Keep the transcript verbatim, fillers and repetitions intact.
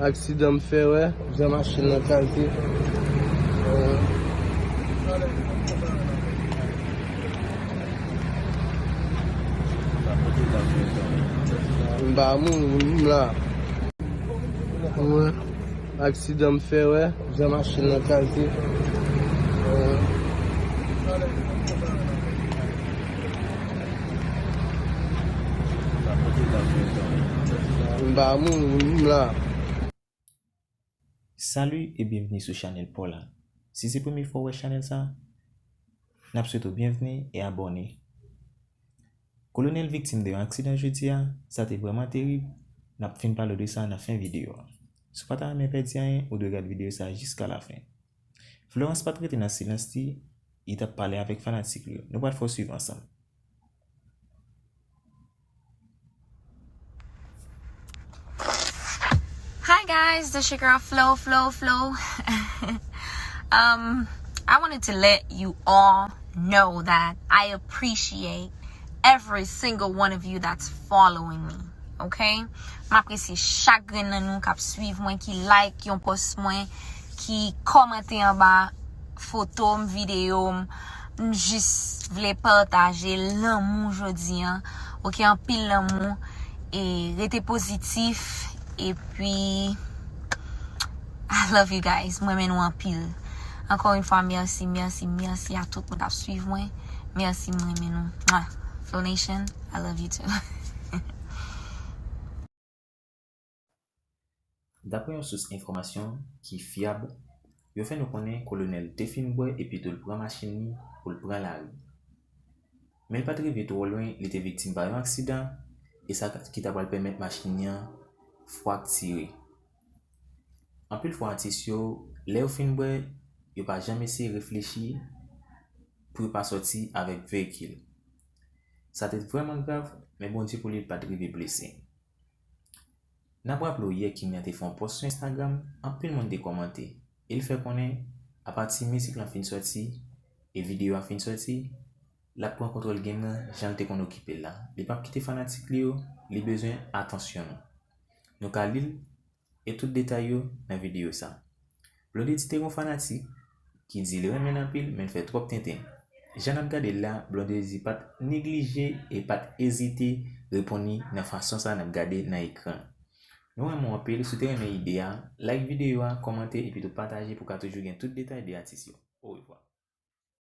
Aksidan m fè, wè, jan machin nan kraze. M pa mouri, m la. Wè. Aksidan m fè, wè, jan machin nan kraze. M pa mouri, m la. Salut et bienvenue sou chanèl pa w la. Si se premye fwa w wè chanèl sa, n ap swete w byenvni e abòne. Kolonèl viktim de yon aksidan jodi a, sa te vrèman terib, n ap fin pale w de sa nan fen videyo a. Si w pa ta renmen pèdi anyen, ou dwe gade videyo sa jiska lafen. Florence pa t rete nan silans li, li t ap pale avèk fanatik li yo. Nou pral fè w swiv ansanm. Hi guys, this your girl Flo, Flo, Flo. um, I wanted to let you all know that I appreciate every single one of you that's following me, okay? M apresye chak grenn nan nou k ap swiv mwen, ki like yon post mwen, ki kòmante anba foto m, videyo m. M jis vle pataje lanmou jodi an. Oke, anpil lanmou. E rete pozitif. Epi, I love you guys. Mwen renmen nou anpil. Ankò yon fwa, mèsi, mèsi, mèsi a tout moun k ap swiv mwen. Mèsi, mwen renmen nou. Mwah. Flow Nation, I love you too. Daprè yon sous enfòmasyon ki fyab, yo fè nou konnen kolonèl te fin bwè epi tou l pran machin li pou l pran lari. Men l pa t rive twò lwen, li te viktim pa yon aksidan, e sa ki ta pral pèmèt machin li an fwaktire. Anpil fwa atis yo, lè yo fin bwè, yo pa janm eseye reflechi pou yo pa sòti avèk veyikil. Sa te vrèman grav, men Bondye pou li, l pa t rive blese. N ap raple w yè King nan te fè yon pòs sou Instagram, anpil moun te kòmante, e l fè konnen, apati mizik lan fin sòti, e videyo a fin sòti, l ap pran kontwòl game nan jan l te konn okipe l la. Li p ap kite fanatik li yo, li bezwen atansyon nou. Nou ka li l, e tout detay yo nan videyo sa. Blondedy te gen yon fanatik ki di li renmen l anpil, men l fè twòp tenten. Jan n ap gade l la, Blondedy pa t neglije e pa t ezite reponn li nan fason sa n ap gade nan ekran. Nou renmen w anpil, si w te renmen ide a, like videyo a, kòmante epi tou pataje pou w ka toujou gen tout detay de atis yo. Orevwa.